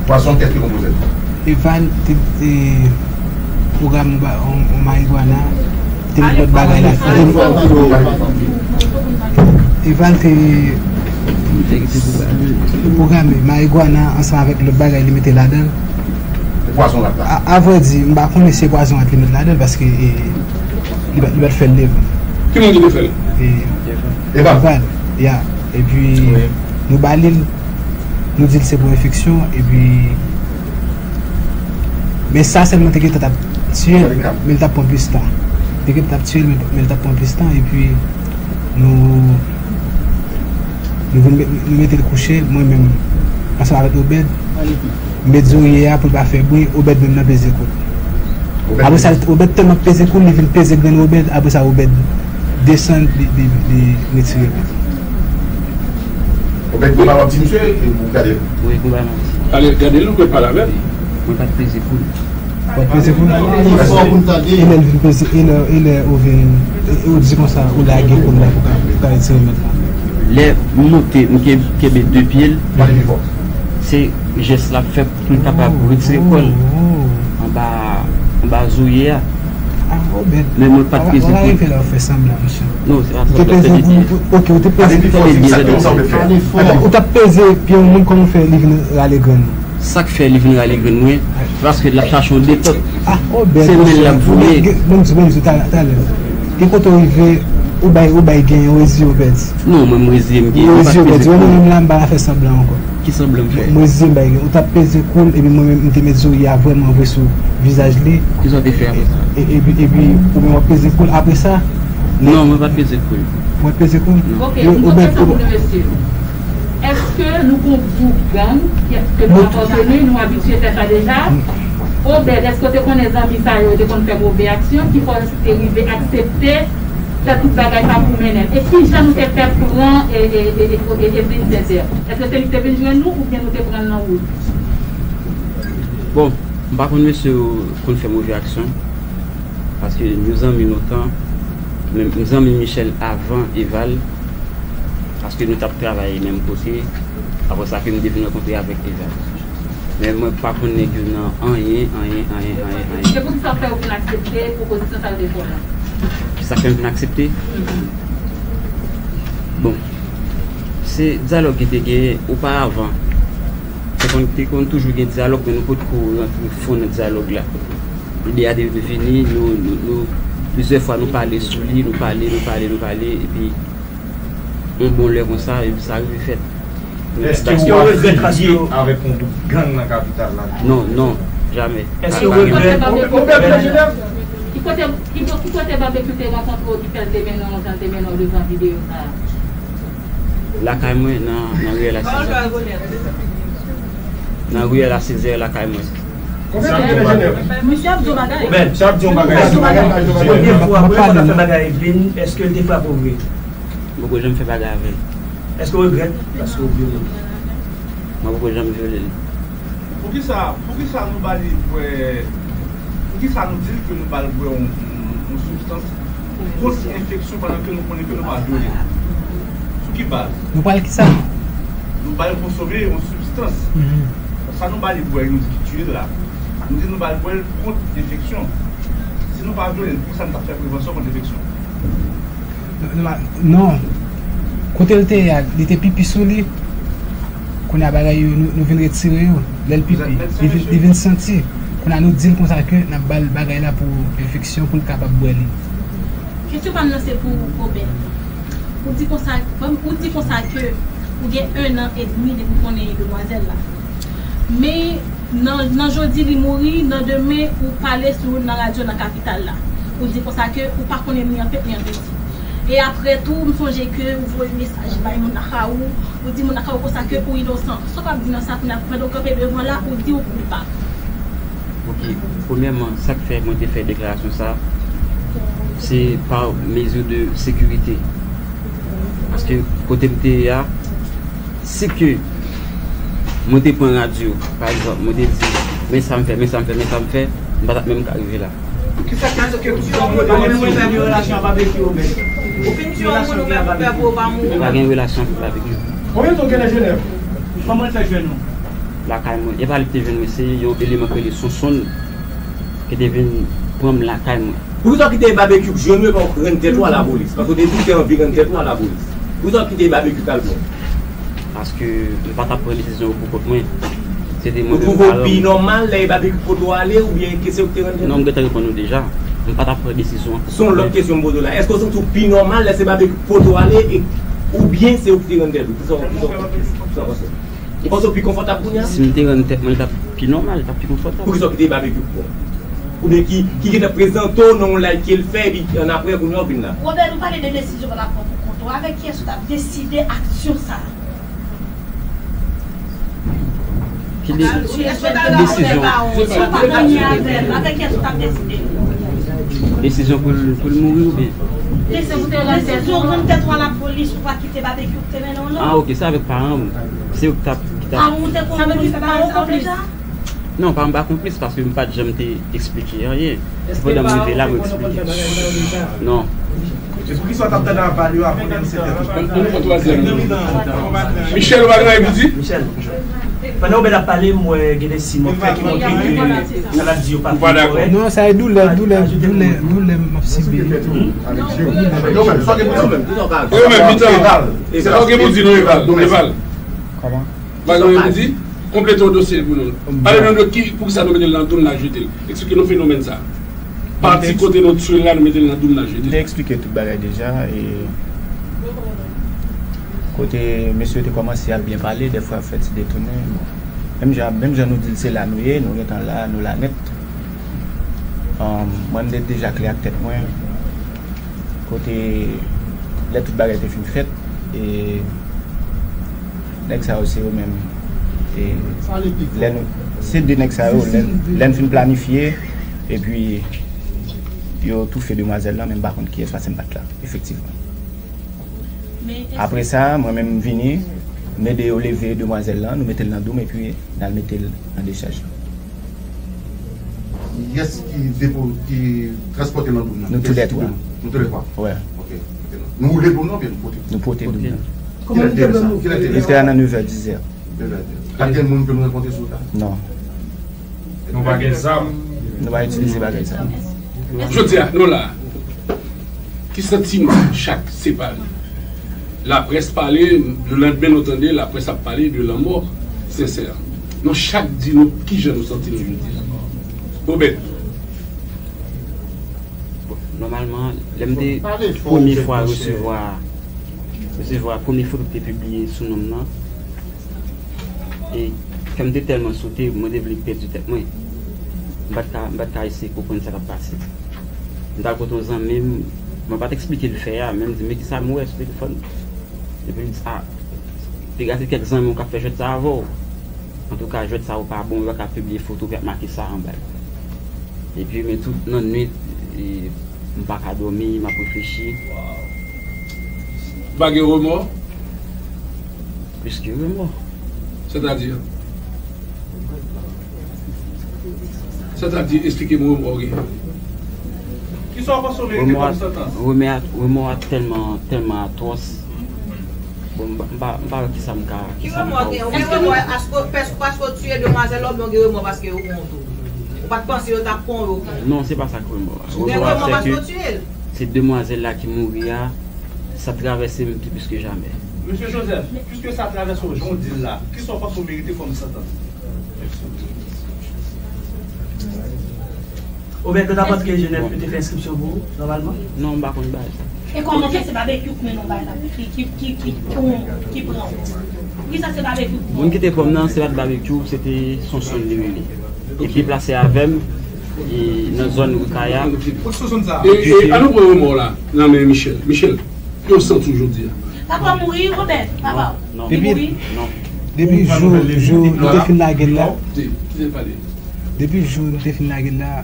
Pwazon, kiyès ki konpoze l? Eval te, te pwograme yon ba-, yon, yon marijuana, te met lòt bagay la. Eval te, te pwograme marijuana ansanm avèk lòt bagay li mete ladan l. E pwazon rat la? A, avrèdi, m pa konnen si se pwazon rat li met ladan l, paske, e, li pa, li pa t fè l devan. Ki moun ki te fè l? E, Eval. Eval, ya. Epi, nou ba li l, nou di l se pou enfeksyon, epi, men sa sèlman te gentan t ap tiye l, men l t ap pran plis tan. Te gentan t ap tiye l, men, men l t ap pran plis tan, epi, nou, nou vin met, nou mete l kouche, mwen menm, ansanm avèk Obed, m met zòrye a pou l pa fè bri, Obed menm nan peze kou l. Apre sa, Obed tèlman peze kou l, li vin peze grenn Obed, apre sa, Obed desann, li, li, li retire l. Obed, konba w ap di misye, e ou gade l? Wi, konba m ap di. Ale, gade l, ou pral pale avè l. Mwen pa t peze kou l. Ou pa t peze kou l? E lè l vin peze, e lè, e lè ou vin, e, e ou di konsa, ou lage kou l la pou ka, pou ka retire mèt la. Lè m monte, m ke-, kenbe de pye l, se jès la fè pou l kapab retire kò l anba, anba zòrye a. Ah, Obed. Men mwen pa t peze kou l. Wala, wala, rive la, ou fè sanblan, mesye. Non, se pa sanblan, se de pye. Ok, ou te peze. Ou t ap peze pye yon moun, kòman w fè li vin rale grenn ou? Sa k fè li vin rale grenn mwen, se paske l ap chache yon detant. Ah, Obed, se men l l ap voye. Bon, di, bon, di, talè, talè. Gen kote w rive, ou bay, ou bay genyen, ou reziye, Obed. Non, mwen, m reziye, m genyen, m pa t peze kou l. Ou reziye, Obed. Mwen menm la, m pa ka fè sanblan ankò. Ki sanblan m fè? Mwen, mwen reziye, m bay genyen. Ou t ap peze kou l, epi mwen menm, m te met zòrye a vrèman vre sou vizaj li. Kisa w te fè apre sa? E, epi, epi, ou menm w ap peze kou l. Apre sa, non, mwen pa t peze kou l. Ou pa t peze kou l? Non. Ok, yon lòt kesyon pou nou, mesye. Èske nou gon gwoup gang ke nou apateni, nou abitye fè sa deja? Obed, èske w te konnen zanmi sa yo te konn fè move aksyon ki fè w te rive aksepte fè tout bagay sa pou mennen l? E kijan nou te fè pran e, e, e, e, e, Evelyne Saint-Hilaire? Èske se li ki te vin jwenn nou oubyen nou te pran l nan wout? Bon, m pa konn mesye yo konn fè move aksyon, paske nou zanmi lontan, men m zanmi Michel avan Eval, paske nou t ap travay menm kote, apre sa ke m te vin rankontre avèk Eval. Men mwen pa konn nèg yo nan anyen, anyen, anyen, anyen, anyen. Se poukisa fè w vin aksepte pwopozisyon sa yo te fè w la? Kisa k fè m vin aksepte? Bon, se dyalòg ki te genyen oparavan. Te konn, te konn toujou gen dyalòg, men nou potko rantre fon nan dyalòg la. Lide a te vini, nou, nou, nou, Plizyè fwa nou pale sou li, nou pale, nou pale, nou pale, epi yon bon lè konsa, epi sa rive fèt. Èske w regrèt paske avèk yon gwoup gang nan kapital la? Non, non, jamè. Èske w regrèt? Ki kote, ki, ki kote Babekyou te rankontre w ki fè l te mennen w, jan l te mennen w devan videyo sa a? Lakay mwen, nan, nan riyèl Asezè. Nan riyèl Asezè, lakay mwen. Misye ap di yon bagay. Misye ap di yon bagay. Premye fwa, premye fwa l ap fè bagay Eveline, èske l te frape w vre? Mwen poko janm fè bagay avè l. Èske w regrèt paske w vyole l? Mwen poko janm vyole l. Poukisa, poukisa nou ba li bwè, poukisa nou di l ke nou ba l bwè yon, yon, yon sibstans kont enfeksyon pandan ke nou konnen ke nou pa vyole l? Sou ki baz? Nou ba l kisa? Nou ba l konsome yon sibstans. Sa nou ba li bwè, nou di ki tiye l la. Nou di nou ba l bwè l kont enfeksyon. Si nou pa vyole l, poukisa nou t ap fè prevansyon kont enfeksyon? Non, non. Kote l te ye a, li te pipi sou li. Kounye a bagay yo, nou, nou vin retire yo. Lè l pipi, li vin, li vin santi. Kounye a nou di l konsa ke n ap ba l bagay la pou enfeksyon, pou l kapab bwè li. Kesyon pa m nan se pou Obed. Ou di konsa, ou di konsa ke ou gen en an edmi depi w konnen demwazèl la. Men nan, nan jodi li mouri, nan demen ou pale sou nan radyo nan kapital la. Ou di konsa ke ou pa konnen ni an pèp ni an piti. E apre tou, m sonje ke ou voye mesaj bay moun lakay ou, ou di moun lakay ou konsa ke ou inosan. Sa w ap di nan sa kounye a, pandan w kanpe devan la, ou di ou koupab. Ok, premyèman, sa k fè mwen te fè deklarasyon sa, se pa mezi de sekirite. Paske kote m te ye a, si ke mwen te pran radyo, pa egzanp, mwen te di, men sa m fè, men sa m fè, men sa m fè, m pa t ap menm ka rive la. Kisa k eksplike tout gang yo? Kòman nou fè gen relasyon avèk Babekyou, men? Ou fin tiye yon moun ou menm ou pè pou ou pa mouri? Pa gen relasyon avèk Babekyou. Konbyen tan w gen nan Jenèv? Kòman l fè jwenn ou? Lakay mwen. E pa li ki te jwenn mwen, se yon eleman ki rele Sonsonn ki te vin pran m lakay mwen. Poukisa w kite Babekyou k jwenn ou epi w rann tèt ou a lapolis? Paske w te di w te anvi rann tèt ou a lapolis. Poukisa w kite Babekyou k al pran w? Paske m pa t ap pran desizyon yo pou kont mwen. Se te mwen menm ki t al. Ou twouve w pi nòmal lè e Babekyou k pote w ale oubyen ke se ou ki te rann tèt ou? Non, m gentan reponn ou deja. M pa t ap pran desizyon an pou kont mwen. Se yon lòt kesyon m poze w la. Èske w santi w pi nòmal lè se Babekyou k pote w ale e, oubyen se ou ki te rann tèt ou? Kisa w, kisa w, kisa w panse? Ou panse w pi konfòtab kounye a? Si m te rann tèt mwen, li t ap pi nòmal, li t ap pi konfòtab. Poukisa w kite Babekyou k pran w? Oubyen ki, ki gentan prezante w nan yon live ke l fè, epi annapre, kounye a, w vin la? Obed, ou pale de desizyon w t ap pran pou kont ou. Avèk kiyès ou t ap deside aksyon sa a? Ki de-, ki desizyon? Si w pa t anyen avè l, avèk kiyès ou t ap deside? Desizyon pou l, pou l mouri oubyen? Desizyon pou te rann tèt ou a lapolis, ou pa kite Babekyou k te mennen w, non? Ah, ok, se avèk paran m. Se yo ki t ap, ki t ap. Paran w te konplis, paran w konplis? Non, paran m pa konplis paske m pa t janm te eksplike anyen. Se pandan m rive la, mwen eksplike. Non. E poukisa w t ap tande aval yo apre vennsenk tèt? Ann, ann pran twazyèm nan. Michel, ou pa gen anyen pou di? Michel, pandan Obed ap pale, m wè gen de siy montre ki montre ke sa l ap di yo pa fin kòrèk. Non, sa e doulè, doulè, doulè, doulè m ap sibi. Yo menm, sa w gen pou di? Yo menm, mitan. Sa w gen pou di, non, Eval? Eval. Bagay yo di, konplete yon dosye pou nou. Pale nou de ki, poukisa nou mete l nan dou n, n al jete l. Eksplike nou fenomèn sa. Pati kote nou tchwe l la, nou mete l nan dou n, n al jete l. M te eksplike tout bagay deja, e kote mesye yo te kòmanse ap byen pale, dèfwa ap fè ti detounen. Bon. Menm jan, menm jan nou di l se la nou ye, nou gentan la, nou la nèt. Ahn, mwen, m te deja klè ak tèt mwen. Kote, lè tout bagay te fin fèt, e nèg sa yo se yo menm. E lè nou, se de nèg sa yo, lè, lè n fin planifye, epi yo toufe demwazèl lan, men m pa konn kiyès, paske m pa t la, efektivman. Apre sa, mwen menm, m vini, m ede yo leve demwazèl lan, nou mete l nan dou m, epi n al mete l nan dechaj lan. Kiyès ki depo-, ki transpòte l nan dou m nan? Nou toulètwa. Nou toulètwa? Wi. Ok. Ok. Nou woule dou m nan oubyen nou pote? Nou pote dou m nan. Kilè l te ye sa? Kilè l te ye sa? Li te la nan nevè, dizè. Nevè, dizè. Pa t gen moun ke nou rankontre sou wout la? Non. Nou pa gen zam? Nou pa itilize bagay sa. Jodi a, nou la. Ki santiman chak separe? Laprès pale, lelandmen nou tande laprès ap pale de lanmò Sensè. Nou chak di nou kijan nou santi nou jodi a. Obed. Nòmalman, lè m te premye fwa resevwa, resevwa premye foto ki te pibliye sou non m nan, e kè m te tèlman sote, mwen te vle pèdi tèt mwen. M pa t ka, m pa t ka eseye konprann sa k ap pase. M t al kote yon zanmi m, mwen pa t eksplike l fè a, men m di, "Men kisa m wè sou telefòn?" Epi l di, "A, degaje kèk zanmi w k ap fè jwèt sa avè w. Antouka, jwèt sa yo pa bon, yo pa ka pibliye foto ki ap make sa anba l." Epi, men tout nan nwit, e, m pa ka dòmi, m ap reflechi. Ou pa gen remò? Plis ke remò. Sètadi? Sètadi, eksplike m remò w gen. Kisa w panse w merite kòm santans? Remò a, remò a tèlman, tèlman atwòs. Bon, m pa, m pa, m pa wè kisa m ka, kisa m ka ofri. Ou gen remò paske, paske w tiye demwazèl la oubyen w gen remò paske yo pran w tou? Ou pa t panse yo t ap pran w, yo pran w? Non, se pa sa k remò a. Ou gen remò paske w tiye l? Se demwazèl la ki mouri a, sa travèse m pi plis ke jamè. Mesye Joseph, piske sa travèse w jan w di l la, kisa w panse w merite kòm santans? Oubyen ke w t ap antre Jenèf pou te fè enskripsyon pou ou, nòmalman? Non, m pa konn bagay sa. E kòman ke se babekyou k mennen w bay la? Ki, ki, ki, ki, ki, ki pran w? Poukisa se babekyou k pran w? Moun ki te pran m nan, se pa t babekyou, se te Sonson li rele. Li deplase avè m, e, nan zòn Rikaya. E, e, an nou pran remò w la nan men Michel. Michel, ki w santi w jodi a? Papa w mouri, Robert, papa w. Li mouri? Non. Depi jou, jou nou te fin lage l la. Depi jou nou te fin lage l la,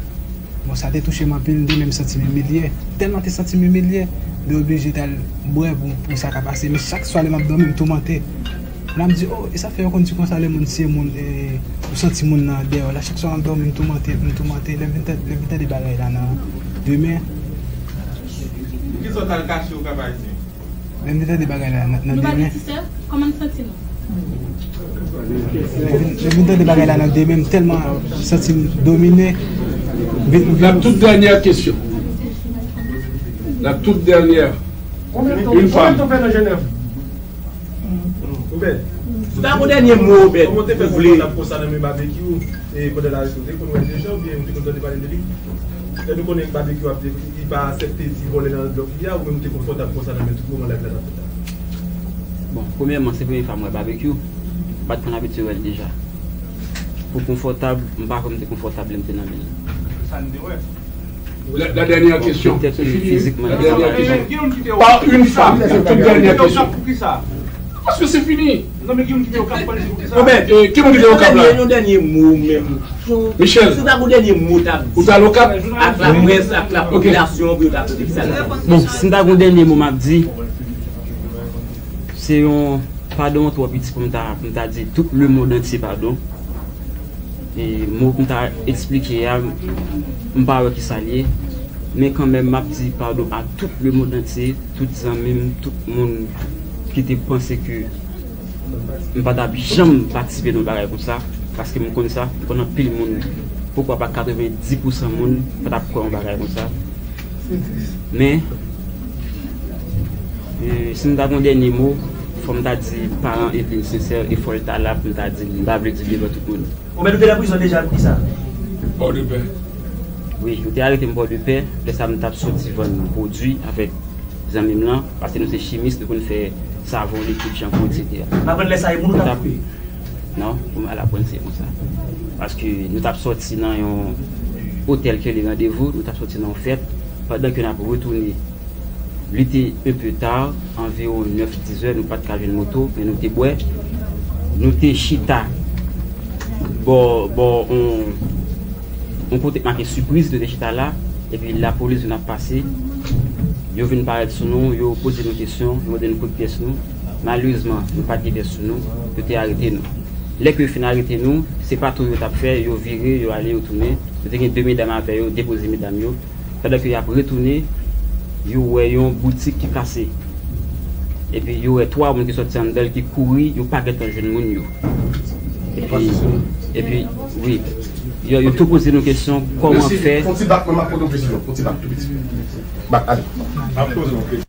bon, sa te touche m anpil, m te menm santi m imilye. Tèlman te santi m imilye, m te oblije t al bwè pou, pou sa ka pase. Men chak swa lè m ap dòmi, m toumante. La m di, o, e sa fè yo konn di konsa lè moun tiye moun, e, ou santi moun nan dèyè w la. Chak swa m ap dòmi, m toumante, m toumante. Lè m vin tande, lè m vin tande bagay la nan demen. Kisa w t al kache ou ka pa di? Lè m vin tande bagay la nan, nan demen. Kòman n santi nou? Lè m vin tande bagay la nan demen, m tèlman santi m domine. La toute dernière question. La toute dernière. Une femme. Ou ta gon dènye mo, Obed, ou vle? Kòman w te fè konprann ap konsa nan men Babekyou, e pandan l arete w te konn wè l deja oubyen ou te konn tande pale de li? Lè nou konnen Babekyou ap di li pa aksepte ti vòlè nan blòk li a, ou menm ou te konfòtab konsa nan men tout moman live la t ap fèt la? Bon, premyèman, se premye fwa m wè Babekyou. M pa t konn abitye wè l deja. Pou konfòtab, m pa kwè m te konfòtab lè m te nan men l. La, la dernière question. C'est fini. La dernière question. Par une femme. La toute dernière question. Parce que c'est fini. Obed, ki moun ki te Okap la? Yon dènye mo menm. Michel, ou t al Okap? Ak laprès, ak lapopilasyon pou yo ta pote kisa la. Bon, si m ta gon dènye mo m ap di, se yon padon twò piti pou m ta, pou m ta di tout lemonn antye padon. E mo pou m ta eksplike a, m pa wè kisa l ye. Men kanmenm, m ap di padon a tout lemonn antye, tout zanmi m, tout moun ki te panse ke m pa t ap janm patisipe nan yon bagay konsa, paske m konn sa, m konn anpil moun, poukwa pa katrevenndis pousan moun pa t ap kwè yon bagay konsa. Men, e, si m ta gon dènye mo, fò m ta di paran Eveline Sincère, e fò l ta la pou m ta di l, m pa vle di l devan tout moun. Obed, ou te nan prizon deja pou kisa? Pòdepè. Wi, yo te arete m Pòdepè. Lè sa a, m t ap soti vann pwodui avèk zanmi m lan, paske nou se chimis, nou konn fè savon, likid, chanpou, etsetera. M aprann lè sa a, e moun ou t ap koupe? Non, pou m al aprann se konsa. Paske nou t ap soti nan yon otèl ki rele Randevou, nou t ap soti nan yon fèt. Pandan ke n ap retounen, li te un peu tard, anviwon nèf, dizè, nou pa t ka jwenn moto, men nou te bwè. Nou te chita bò, bò, on, on kote k make Sipriz, nou te chita la, epi lapolis vin ap pase. Yo vin parèt sou nou, yo poze nou kesyon, yo mande nou kote pyès nou. Malerezman, nou pa t gen pyès sou nou, yo te arete nou. Lè ke yo fin arete nou, se patou yo t ap fè, yo vire, yo ale, yo tounen. Yo te gen de medam avè yo, depoze medam yo. Pandan ke y ap retounen, yo wè yon boutik ki kase. Epi yo wè twa moun ki sòti anndan l ki kouri, yo pa gentan jwenn moun yo. Epi, epi, wi. Yo, yo tou poze nou kesyon, kòman fè. Fè yon ti bak, mwen m ap poze yon kesyon, fè yon ti bak tou piti. Bak, ale.